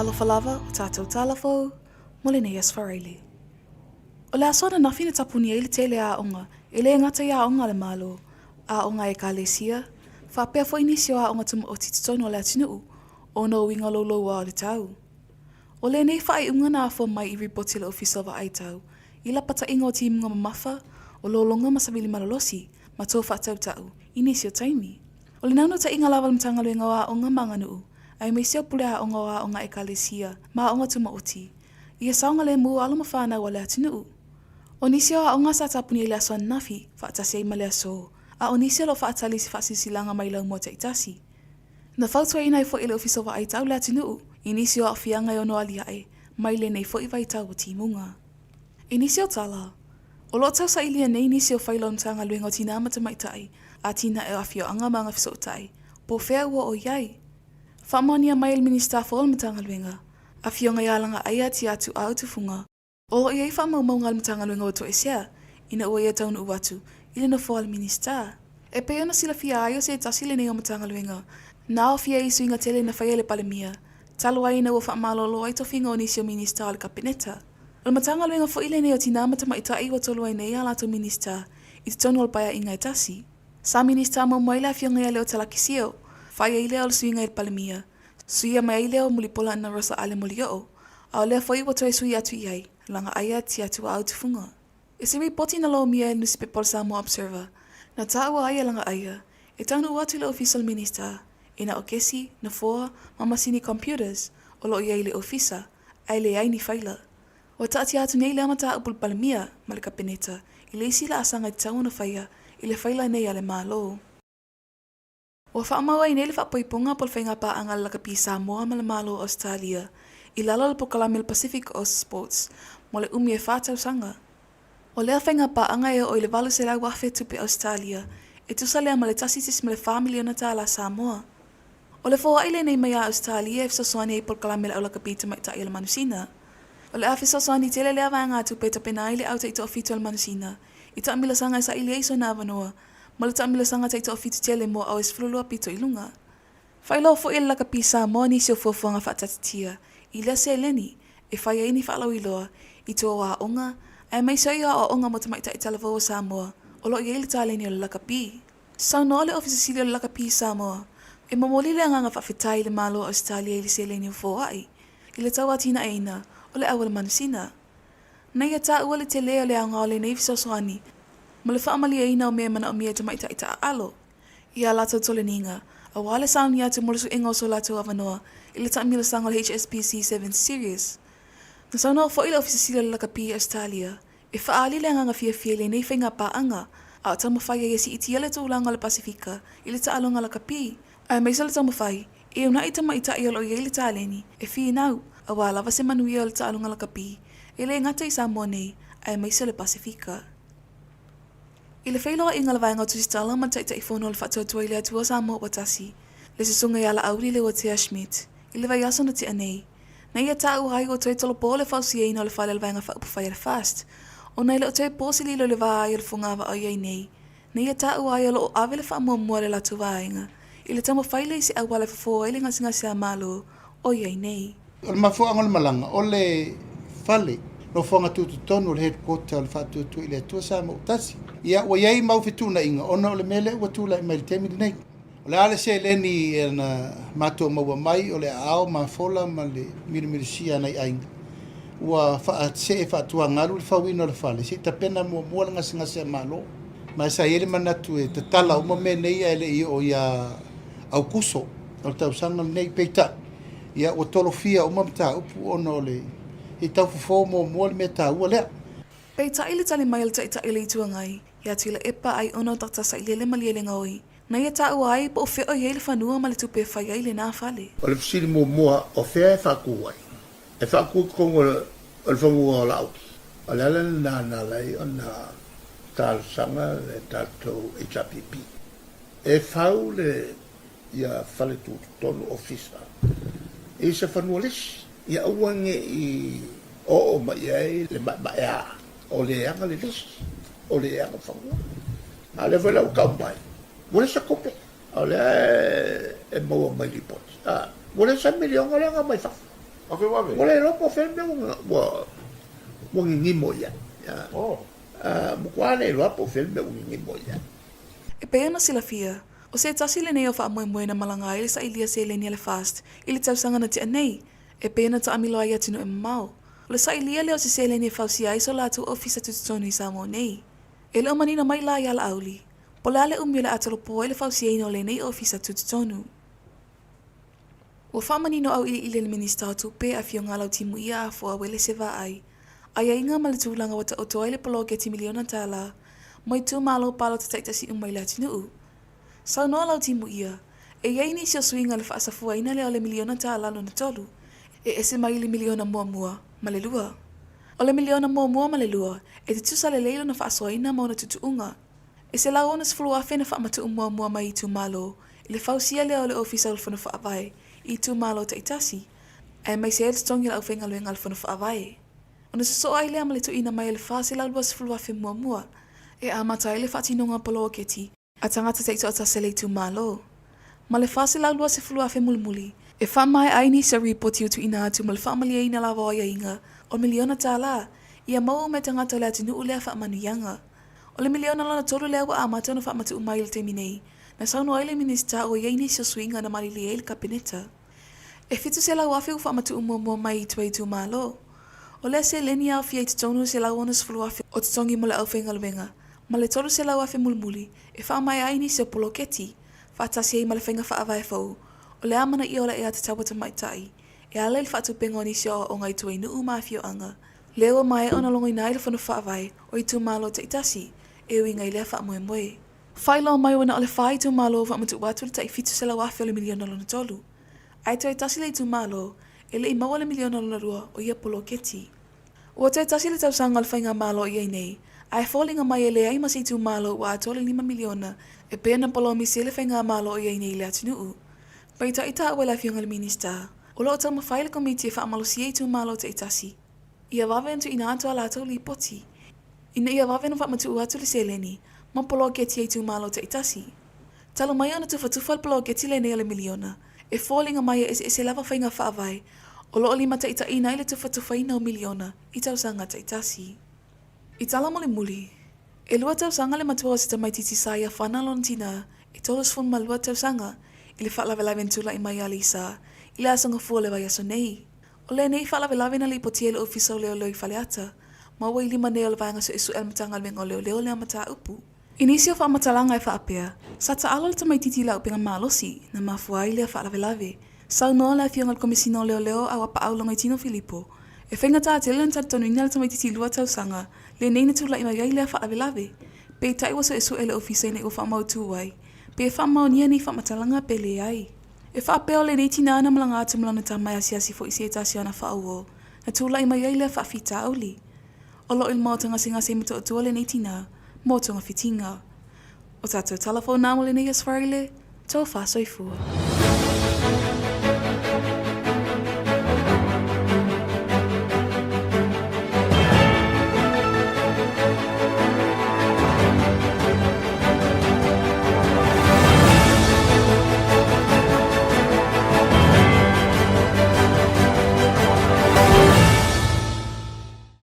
Talofa lava o tātou tala fou mo lenei aso faraile. O le aso ananafi na tapuni ai le tele aoga e le gata i aoga a le Malo, aoga a Ekalesia, faapea foi nisi o aoga tumaoti i totonu o le atunuu ona o uiga louloua o le tau. O lenei faaiuga na afua mai i ripoti a le Ofisa o Vaai Tau i lapataiga o timuga mamafa, o lologa ma savili malolosi ma tou faatautau i nisi o taimi. O le naunautaiga lava o le Matagaluega o Aoga ma Aganuu, aemaise o pule aoga o aoga a Ekalesia ma aoga tumaoti, ia saogalemu alo ma fanau a le atunuu. O nisi o aoga sa tapuni ai i le aso ananafi, faatasi ai ma le aso, a o nisi o lo o faatali i se faasilasilaga mai laumua taitasi. Na fautuaina ai foi e le Ofisa o Vaai Tau le atunuu i nisi o aafiaga e ono aliae mai lenei foi vaitau o timuga. I nisi o tala, o lo o tausailia nei nisi o faila o le Matagaluega o Tinā ma Tamaitai, Atinae o Afioaga ma Agafesootai, po o fea ua oo i ai. Faamaonia mai e le Minisita fou o le Matagaluega, Afioga ia Lagaaia Tiatuau Tufuga, O lo o i ai faamaumauga a le Matagaluega ua toesea ina ua ia taunuu atu i le nofoa o le Minisita. E pei ona silafia ai o se tasi lenei o Matagaluega na aofia i suiga tele na faia e le Palemia talu ai ina ua faamalolo ai tofiga o nisi o Minisita o le Kapeneta. O le Matagaluega foi lenei o Tinā ma Tamaitai ua tolu ai nei a latou Minisita i totonu o le paeaiga e tasi. Sa Minisita muamua ai le Afioga ia Leo Talakisio, fai ai lea o le suiga i le Palemia, Suia mai ai lea o Mulipola na Rosa Ale Molioo, a o lea foi ua toe sui atu i ai, Lagaaia Tiatuaau Tufuga. I se ripoti na lomia e le nusipepa o le Samoa Observer, na taua ai e Lagaaia, e taunuu atu i le ofisa o le Minista, e na o kesi, nofoa, ma masini computers o lo o i ai i le ofisa, ae leai ni faila. Ua taatia atu nei lea mataupu i le Palemia ma le Kapeneta i le isi laasaga e tatau ona faia i le faila nei a le Malo. Ua faamau ai nei le faapoipoga po o le faiga paaga a le Lakapi Samoa ma le Malo o Ausetalia i lalo o le polokalame o le Pacific Coast Sports mo le umi e fa tausaga. O lea faiga paaga e oo i le 800,000 tupe Ausetalia, e tusa lea ma le $1.4 miliona tala Samoa. O le foai lenei mai a Ausetalia e fesoasoani ai i polokalame a le Au Lakapi Tamaitai o le Manusina. O le a fesoasoani tele lea vaegatupe e tapena ai le au taitoafitu a le Manusina i taamilosaga e saili ai sona avanoa ma le taamilosaga taitoafitu tele mo au e 12 pito i luga. Faailoa foi e le Lakapi Samoa nisi o fuafuaga faataatitia i lea seleni e fai ai ni faalauiloa i tua o aoga aemaise ai o aoaoga mo tamaitai talavou o Samoa o lo o i ai le taleni o le lakapi. Saunoa le Ofisa Sili o le Lakapi Samoa e momoli le agaga faafetai i le Malo o Ausetalia i le seleni ua foai i le tauatinaeina o le auala manusina. Na ia taua le tele o le aoga o lenei fesoasoani ma le faamalieina o mea e manaomia e tamaitai taaalo i ā latou toleniga, aua le sauni atu mo le suega o so latou avanoa i le taamilosaga o le HSBC Sevens Series. Na saunoa foi le Ofisa Sili o le Lakapi i Ausetalia e faaali le agaga fiafia i lenei faiga paaga a o taumafai ai e siitia le tulaga o le Pasefika i le taaloga lakapi, aemaise o le taumafai e uunai tamaitai o lo o i ai le taleni e finau aua lava se manuia o le taaloga lakapi e le gata i Samoa nei aemaise o le Pasefika. I le feiloaiga a le Vaega o Tusitala ma le Taitaifono o le Faatuatua i le Atua Samoa ua tasi, le Susuga ia Laauli Leuatea Schmidt, i le vaiaso na tea nei, na ia taua ai ua toe tolopo le fausiaina o le fale o le Vaega Faaupufai a le FAST, ona e le o toe po se lilo i le va ai o le fogavaa o i ai nei, na ia taua ai o lo o ave le faamuamua a le latou vaega i le taumafai lea i se auala e fofo ai le gasegase a Malo o i ai nei. O le mafuaaga o le malaga, o le fale nofoaga tutotonu o le headquarter o le Faatuatua i le Atua Samoa ua tasi. Ia, ua i ai mau fetuunaiga ona o le mea lea ua tulai mai i le taimi lenei. O le a le seleni na matou maua mai o le aao mafola ma le milumilusia a nai aiga, ua faasee faatuagalu le fauina o le fale se i tapena muamua le gasegase a Malo. Ma sa i ai le manatu e tatala uma mea nei ae le i oo ia Aukuso o le tausaga lenei. Peitai, ia ua tolofia uma mataupu ona o le i tau fofo muamua le mea taua lea. Peitai le tali mai a le Taitai o le Itu Agai ia Tuilaepa Aiono Dr Sailele Malielegaoi Na ia taua ai po o fea o i ai le fanua ma le tupe e fai ai lenā fale. O le fesili muamua, o fea e faatu ai? E faatu i totonu o le fanua o Laauli. O le ala lena na ala ai ona talosaga le tatou HRPP e fau le ia fale tutotonu, ofisa, i se fanua lisi, ia aua ne i oo mai i ai le maemaea o le aga le lisi, o le aga fanua. A o lea foi la ua tau mai, ua leai se tupe, a o lea e maua mai lipoti, a, ua leai se miliona lea na aumai fafo. Ua le iloa po o fea le mea ua ua gigimo i ai. Matua le iloa po o fea le mea ua gigimo i ai. E pei ona silafia, o se tasi lenei o faamoemoe na malaga ai le sailia seleni a le FAST i le tausaga na tea nei, e pei ona taamilo ai i atunuu e mamao. O le sailia lea o se seleni e fausia ai so latou ofisa tutotonu i Samoa nei. E le o manino mai la iā Laauli, po o le a le umi o le a tolopo ai le fausiaina o lenei ofisa tutotonu. Ua faamanino auiliili e le Minisita o Tupe, Afioga Lautimu Ia Afoa Uelese Vaai, aiaiga ma le tulaga ua taoto ai le poloketi miliona tala mo itumalo palota taitasi uma i le atunuu. Saunoa Lautimu Ia, e i ai nisi o suiga i le faasafuaina lea o le miliona tala lona tolu, e ese mai i le miliona muamua ma le lua. O le miliona muamua ma le lua, e tutusa lelei lona faasoaina ma ona tuutuuga. E 160,000 na faamatuu muamua mai i itumalo i le fausia lea o le Ofisa o le Fono Faavae i itumalo taitasi, aemaise ai le totogi o le aufaigaluega a le Fono Faavae. Ona sosoo ai lea ma le tuuina mai o le 420,000 muamua e amata ai le faatinoga poloketi a tagata taitoatasi a le itumalo. Ma le 420,000 mulimuli, e faamaea ai nisi o ripoti ua tuuina atu ma le faamalieina lava o aiaiga o le miliona tala ia maua uma e tagata o le atunuu lea faamanuiaga. O le miliona lona tolu lea ua amata ona faamatuu mai i le taimi nei, na saunoa ai le Minisita ua i ai nisi o suiga na malilie ai le Kapeneta. E 700,000 ua faamatuu muamua mai i tua itumalo. O lea seleni e aofia i totonu le 160,000 o totogi mo le aufaigaluega ma le 300,000 mulimuli e faamaea ai nisi o poloketi, faatasi ai ma le faiga faavae fou o le amanaia o le aiatatau a tamaitai e ala i le faatupenga o nisi o aoaoga i tua i nuu ma afioaga. Lea ua maea ona logoina ai le Fono Faavae o itumalo taitasi e uiga i lea faamoemoe. Faailoa mai ua na o le fa itumalo ua faamatuu atu le tai 700,000 o le miliona lona tolu, ae toe tasi le itumalo e le i maua le miliona lona lua o ia poloketi. Ua toe tasi le tausaga o le faigamalo i ai nei, ae foliga mai e leai ma se itumalo ua atoa le lima miliona e pei ona polomisi ai le faigamalo o i ai nei i le atunuu. Peitai taua e le Afioga i le Minisita, o lo o taumafai le Komiti e faamalosia itumalo taitasi ia vave ona tuuina atu a latou lipoti ina ia vave ona faamatuu atu le seleni ma poloketi a itumalo taitasi. Talu mai ona tufatufa le poloketi lenei o le miliona, e foliga mai e eseese lava faiga faavae o lo o limataitaiina ai le tufatufaina o miliona i tausaga taitasi. I tala mulimuli, e lua tausaga le matua o se tamaitiiti sa ia whana lona tinā e 32 tausaga i le faalavelave na tulai mai ia Lisa i le aso Gafua o le vaiaso nei. O lenei faalavelave na lipotia i le Ofisa o Leoleo i Faleata, ma ua i lima nei o le Vaega Suesue a le Matagaluega o Leoleo lea mataupu. I nisi o faamatalaga e faapea, sa taalo le tamaitiiti i le auupega malosi na mafua ai lea faalavelave. Saunoa le Afioga i le Komesina o Leoleo a Uapaau Logoitino Filipo, e faigata tele ona talitonuina le tamaitiiti lua tausaga lenei na tulai mai ai lea faalavelave. Peitai ua suesue le Ofisa ina ua faamautu ai pe faamaonia nei faamatalaga pe leai. E faapea o lenei tinā na malaga atu ma lana tama e asiasi foi i se tasi o ana faauo na tulai mai ai lea faafitauli. O lo o i le maota gasegase i Motootua lenei tinā mo togafitiga. O tatou tala fou nā mo lenei aso Farile, tofa soifua.